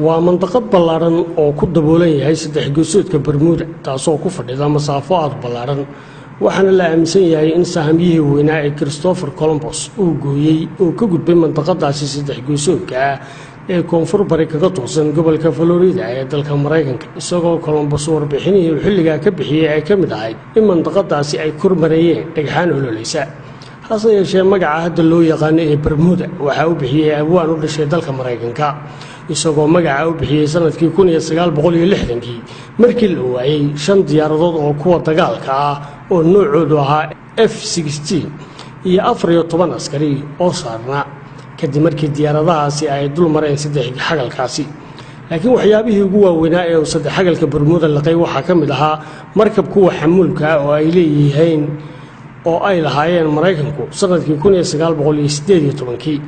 Waa mandaqad ballaadhan oo ku daboolan yahay saddex geesoodka Bermuda, taasoo ku fadhida masaafo aad ballaadhan, waxaana la aaminsan yahay in sahamyihii weynaa ee Christopher Columbus uu gooyey oo ka gudbay mandaqadaasi saddex geesoodka ah ee koonfur bari kaga toosan gobolka Florida ee dalka Maraykanka, isagoo Columbus warbixinihii uu xilligaa ka bixiyey ay ka mid ahayd in mandaqadaasi ay kor mareeyeen dhagxaan ololaysa. Hase yeeshee, magaca hadda loo yaqaano ee Bermuda waxaa u bixiyey abwaan u dhashay dalka Maraykanka, isagoo magaca u bixiyey sanadkii 1960-kii markii la waayey shan diyaaradood oo kuwa dagaalka ah oo noocoodu ahaa F-16 iyo 14 askari oo saarnaa, kadib markii diyaaradahaasi ay dul mareen saddex xagalkaasi. Laakiin waxyaabihii ugu waaweynaa ee uu saddex xagalka Bermuda laqay waxaa ka mid ahaa markab kuwa xamuulka ah oo ay leeyihiin oo ay lahaayeen Maraykanku sanadkii 1918-kii,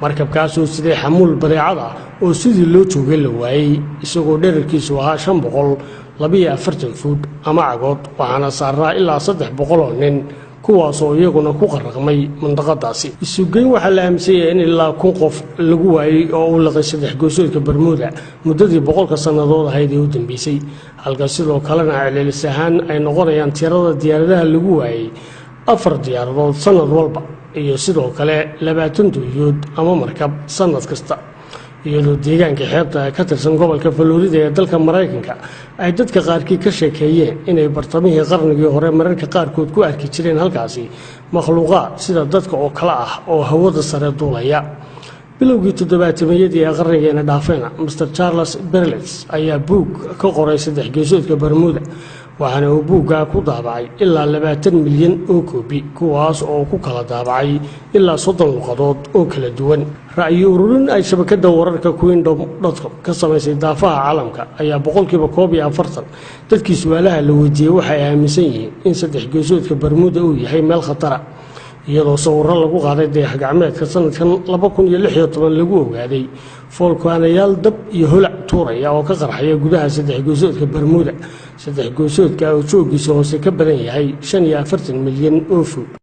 markabkaasoo siday xamuul badeecada oo sidii loo joogay la waayey, isagoo dherarkiisu ahaa 542 fuud ama cagood, waxaana saarnaa ilaa 300 oo nin, kuwaasoo iyaguna ku qaraqmay mandaqadaasi. Isugeyn waxaa la aaminsan yahay in ilaa 1000 qof lagu waayey oo uu liqay saddex goosoodka Bermuda muddadii 100-ka sannadood ahayd ee u dambeysay, halka sidoo kalena celcelis ahaan ay noqonayaan tirada diyaaradaha lagu waayey afar diyaaradood sannad walba iyo sidoo kale 20 doonyood ama markab sannad kasta, iyadoo deegaanka xeebta ka tirsan gobolka Florida ee dalka Maraykanka ay dadka qaarkii ka sheekeeyeen inay bartamihii qarnigii hore mararka qaarkood ku arki jireen halkaasi makhluuqaad sida dadka oo kale ah oo hawada sare duulaya. Bilowgii toddobaatameyadii ee qarnigeena dhaafeena, Mr Charles Berlitz ayaa buug ka qoray saddex geesoodka Bermuda, waxaana uu buuggaa ku daabacay ilaa 20 milyan oo koobi, kuwaas oo ku kala daabacay ilaa 30 luqadood oo kala duwan. Ra'yi ururin ay shabakadda wararka Queendom.com ka samaysay daafaha caalamka ayaa 41% dadkii su-aalaha la weydiiyey waxay aaminsan yihiin in saddex geesoodka Bermuda uu yahay meel khatara, iyadoo sawirro lagu qaaday dayax gacmeedka sanadkan 2016 lagu ogaaday foolkaanayaal dab iyo holac tuuraya oo ka qarxaya gudaha saddex geesoodka Bermuda, saddex geesoodka oo joogiisa hoose ka badan yahay 45 milyan oo fuud.